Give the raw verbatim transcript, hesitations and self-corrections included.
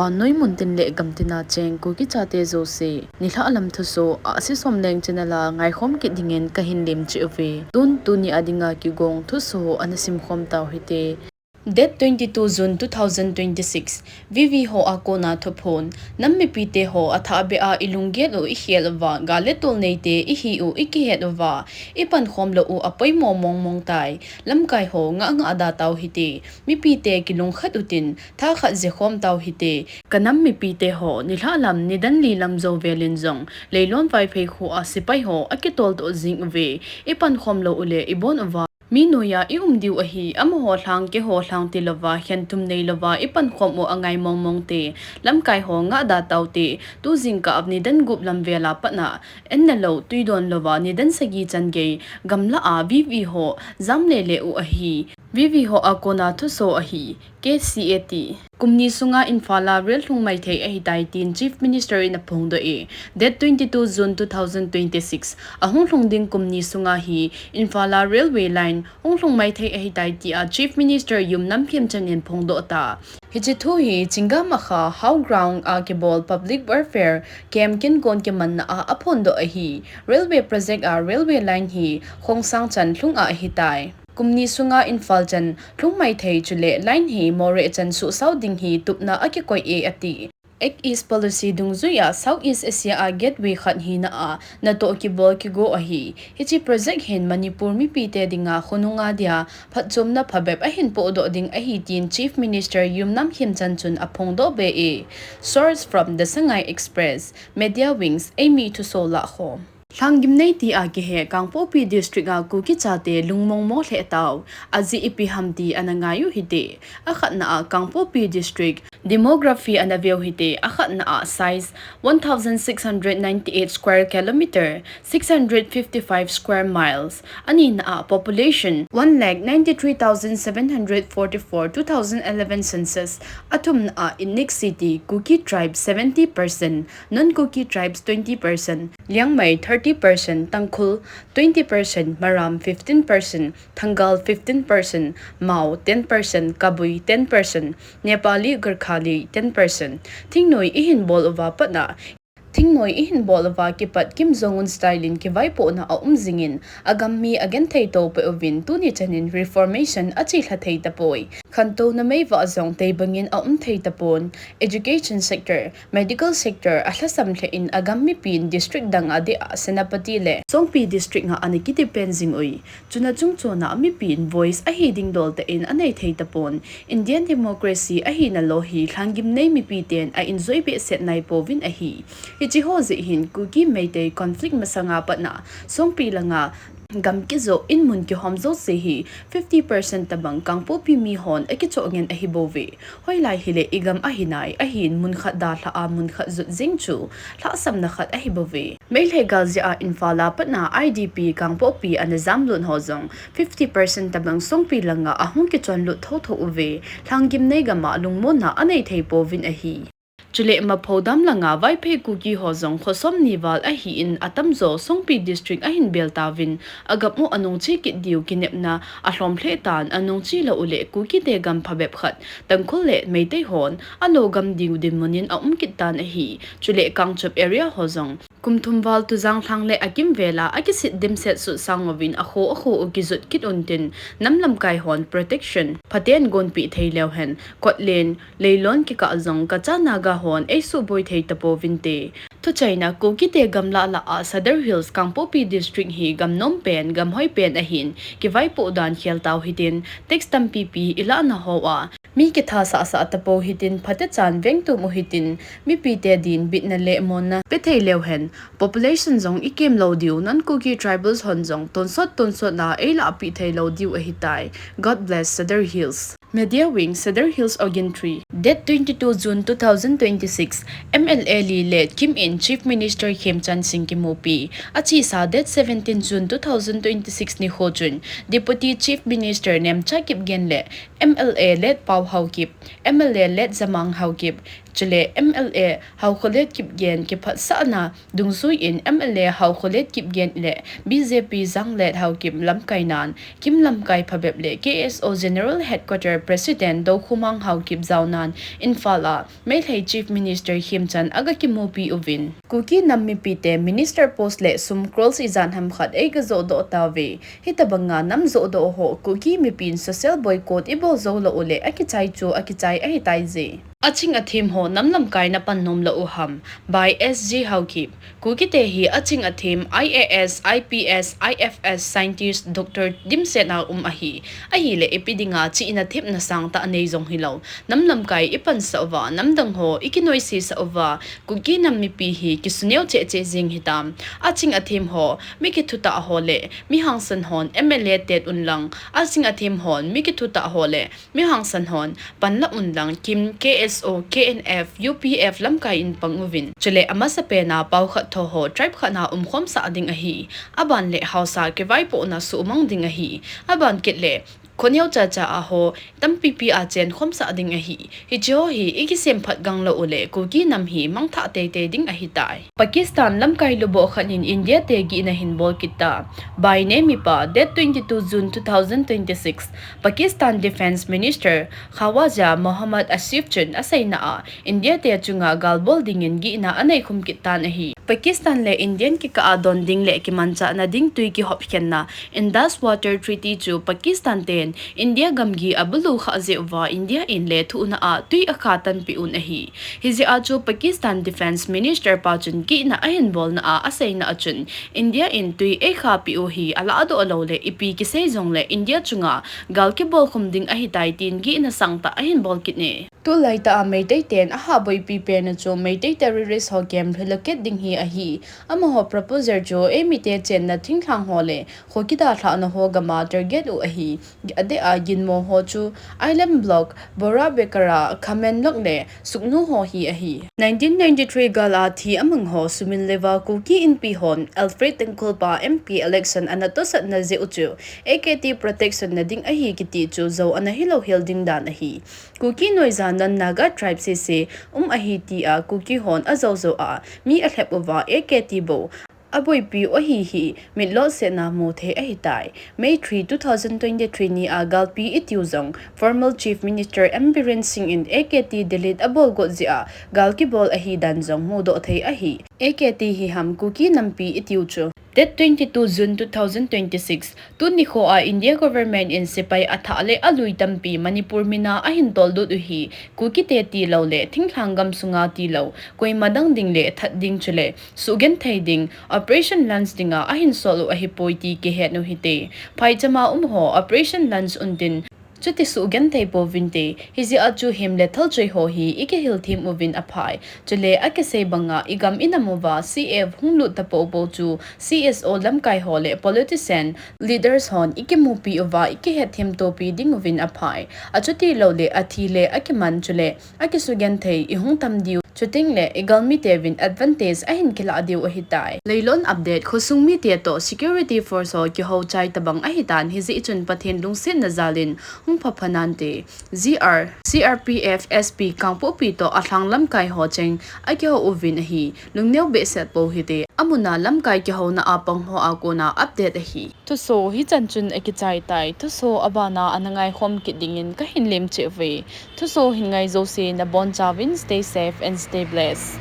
Vannoi muntin le gamtina cheng Kuki chate jouse, nilhah lam thusoh a Asisom Leng channel a ngaikhom kit dingin kahin lemchih uve. Tun tuni a dinga kigong thusoh ana simkhom tau hite. Date twenty-two June two thousand twenty-six, V V ho a kona thuphon. Nam mipite ho, athahbeh a ilunggel u ikhel uva, gal le tol neite ihi u ikihet uva, ipankhom lou u apoimo mongmong tai. Lamkai ho, ngah ngah da tau hite. Mipite kilungkhat utin, tha khat jekhom tau hite. Kanam mipite ho, nilhah lam, nidan li lam jou velin jong, Leilon Vaiphei kho a sepai ho akitoltoh jing uve. Ipankhom lou u le ibon uva, mi noiya ium diu ahi, amaho lhang keiho lhang tilouva, khenthum neilouva ipankhom u angai mongmong te. Lamkai ho, ngah da tau te. Tu jingkah nidan gup lam vel a pat na, en nalou, tui don louva nidan sagi chan gei gamlah a V V ho jam lele u ahi. V V ho a kona thusoh ahi. K C A T. Kum ni sunga Imphal a rail lhung maithei ahitai tin Chief Minister in aphongdoh e. Date twenty-two June two thousand twenty-six, ahung lhung ding kum ni sunga hi Imphal a railway line hung lhung maithei ahitai tia Chief Minister Yumnam Khemchand in phongdoh ta. Hiche thu hi Chingam a kha Howraghat a kibol Public Welfare Camp kingon kimanna a aphondoh ahi. Railway project a railway line hi Khongsang chan lhung a ahitai. Kum ni sunga Imphal chan lhung maithei chule line hi Moreh chan suhsao ding hi tupna akikoi e ati. Act East Policy dungjuiya South East Asia a gateway khat hina a natoh kibol kigo ahi. Hiche project hin Manipur mipite dinga khonunga dia phatchomna phabep ahin pohdoh ding ahi tin Chief Minister Yumnam Khemchand chun aphongdoh be e. Source from The Sangai Express, Media Wings, eimi thusoh lahkhom. Lhanggimnei tia kihe Kangpokpi District a Kuki chate lungmong mo lheh tau, ajeh ipi ham ti ana ngai u hite. Akhatna a Kangpokpi District, demography ana veu hite, akhatna a size one thousand six hundred ninety-eight square kilometer, six hundred fifty-five square miles, anina a population one lakh ninety-three thousand seven hundred forty-four, two thousand eleven census, athumna a ethnicity, Kuki tribe seventy percent, non-Kuki tribes twenty percent, Liangmai thirty percent, Tangkhul twenty percent, Maram fifteen percent, Thangal fifteen percent, Mao ten percent, Kabui ten percent, Nepali Gorkhali ten percent. Thingnoi ihin bol uva pat na, thingnoi ihin bol uva kipat Kim Jong Un style in kivaipohna aum jingin, agam mi agenthei to peh uvin tuni chanin reformation achelha thei tapoi. Khantouna meivah jong tei bangin aum thei tapon. Education sector, medical sector alhasam lheh in agam mipin district dang a deh a Senapati le Songpi district nga ana kidepend jing ui. Chuna chungchona mipin voice ahi ding dol tah in anei thei tapon. Indian democracy ahina lou hi lhanggimnei mipiten a enjoy behseh nai pouvin ahi. Hiche ho jeh hin Kuki Meitei conflict masanga pat na Songpi langa gam kijoh in mun kihom jouse hi fifty percent tabang Kangpokpi mihon akichoh ngen ahi bouve. Hoilai hile igam ahi nai, ahin mun khat dalha a mun khat jot jing chu lhahsamna khat ahi bouve. Meitei gal jeh a Imphal a pat na I D P Kangpokpi ana jamlut ho jong fifty percent tabang Songpi langa ahung kichonlut thotho uve. Lhanggimnei gam a lungmonna anei thei pouvin ahi. Chule Mapho dam langa Vaiphei Kuki ho jong khosom ni val ahin atamjo Songpi district ahin bel tauvin, agam u anung che kit diu kinepna alhom lheh tan, anung che lou u le Kuki te gam phabep khat Tangkhul le Meitei hon alo gam diu dinmun in aum kit tan ahi. Chule Kangchup area ho jong kum thum val Tujang lhang le akimvel a akisit dimset sutsang uvin akho akho u kijot kit untin, nam lamkai hon protection phaten gonpeh thei leu hen, Kotlen, Leilon kikah jong Kacha Naga hon eisuboi thei tapouvin te. Thuchaina, Kuki te gamlah lah a Sadar Hills Kangpokpi district hi gam nom pen, gam hoi pen ahin, kivaipoh dan khel tau hitin, tax tampi pi ilah na ho a, mi kitha sah sah tapou hitin, phatechan vengtum u hitin, mipi te din bitna le monna pe thei leu hen, population jong ikem lou diu, non-Kuki tribals hon jong tonsot tonsot na eilah pi thei lou diu ahitai. God bless Sadar Hills. Media Wing, Sadar Hills Ogin three. Date twenty-two June two thousand twenty-six, M L A li Late Kim in Chief Minister Khemchand Singh kimupi. Achesa date seventeen June two thousand twenty-six nikho chun Deputy Chief Minister Nemcha Kipgen le M L A Late Pau Haokip, M L A Late Jamang Haokip, Chule M L A Haokholet Kipgen kiphatsahna dungjuiyin M L A Haokholet Kipgen le B J P Janglet Haokip lamkainan, KIM lamkai phabep le K S O General Headquarter President Dokhumang Haokip jaonan Imphal a Meitei Chief Minister Khemchand aga kimupi uvin, Kuki nam mipite minister post le sum crores ijat ham khat eiga johdoh tauve. Hitabanga nam johdoh ho Kuki mipin social boycott ibol jou lou uleh akichai chu akichai ahitaije. Aching athem ho nam lamkaina pan nom lou u ham? By S G Haokip. Kukite hi aching athem I A S, I P S, I F S, scientist, doctor dimset a um ahi. Ahileh ipi dinga chihna thepna sangtah nei jong hilou, nam lamkai ipansah uva, namdang ho ikinoise sah uva, Kuki nam mipi hi kisuneo cheh cheh jing hitam. Aching athem ho, mi kithutah ho le mi hangsan hon M L A tet unlang, aching athem hon mi kithutah ho le mi hangsan hon panla unlang, KIM, K S O, K N F, U P F lamkai in pang uvin. Chule amasapena pao khat tho ho tribe khat na umkhomsah ding ahi. Aban le haosa kivaipohna suhmang ding ahi. Aban kit le khoneo chacha a ho tampipi a chenkhomsah ding ahi. Hiche ho hi ikisemphat gang lou uleh Kuki nam hi mangthah teitei ding ahitai. Pakistan lamkai luboh khat in India te gihna ahin bol kit ta. By Neimipa, date twenty-two June two thousand twenty-six. Pakistan Defence Minister Khawaja Mohammad Asif chun aseina a, India te chunga gal bol dingin gihna anei khum kit tan ahi. Pakistan le Indian kikah a don ding le kimanchahna ding twi kihopkhenna Indus Water Treaty chu Pakistan ten India gamgi abulu khah jeh uva India in lethuhna a twi akha tanpeh un ahi. Hijeh a chu Pakistan Defence Minister pa chun gihna ahin bolna a aseina a chun, India in twi eikhah peh u hi alahdoh lou le ipi kisei jongle India chunga gal kibol khum ding ahitai tin gihna sangtah ahin bol kit e. Tulaitah a Meitei ten ahahboipi pen u chu Meitei terrorist ho camp relocate ding hi ahi. Amaho proposal chu eimite chenna thinglhang ho le kho kidalhahna ho gam a target u ahi. Adeh a ginmo ho chu Island Block, Bora Bekara, Khamen Lok le Sugnu ho hi ahi. Nineteen ninety-three gal a thi amang ho sumin leva Kuki Inpi hon Alfred Tengkhul pa M P election ana tosatna jeh u chu A K T protection na ding ahi kiti chu jou ana hilou hel ding dan ahi. Kuki noiya non Naga tribe sese um ahi tia Kuki hon ajou jou a mi alhep uva A K T bou aboipi u ahi hi mitlou sehna mu thei ahitai. May three, two thousand twenty-three ni a galpi itiu jong former Chief Minister N Biren Singh in A K T delete abol got jeh a gal kibol ahi dan jong mudoh thei ahi. A K T hi ham Kuki nampi itiu chu. Date twenty-two June two thousand twenty-six, tuni kho a India government in sepai athah le alui tampi Manipur mina ahin tollut u hi, Kuki te tilou le thinglhang gam sunga tilou, koima dang ding le that ding chule suhgenthei ding, Operation Lunch dinga ahin sol u ahipoi ti kihet u hite. Phaichama um ho Operation Lunch untin, chuti suhgenthei pouvinte, hijeh a chu hem le thalchoi ho hi ikihil them uvin aphai. Chule akisei banga igam inam uva C F hung lut tapou pou chu C S O lamkai ho le politician leaders hon ikimupi uva ikihet them topi ding uvin aphai. Achuti lou le athi le akiman chule akisugenthei ihung tam diu. Chuteng le igalmi teuvin advantage ahin kilah diu ahitai. Leilon update, khosung mite toh security force ho kihou chai tabang ahitan, hijeh chun Pathen lungsetna jalin hung phapha nante. G R, C R P F, S P, Kangpokpi toh alhang lamkai ho cheng akihou uvin ahi. Lungneo behseh pou hite. Amuna lamkai kihouna a pang ho a kona update ahi. Thuso hichan chun akichai tai. Thuso abana ana ngaikhom kit dingin kahin lemcheh uve. Thuso hin ngai jouse nabonchauvin stay safe and stay blessed.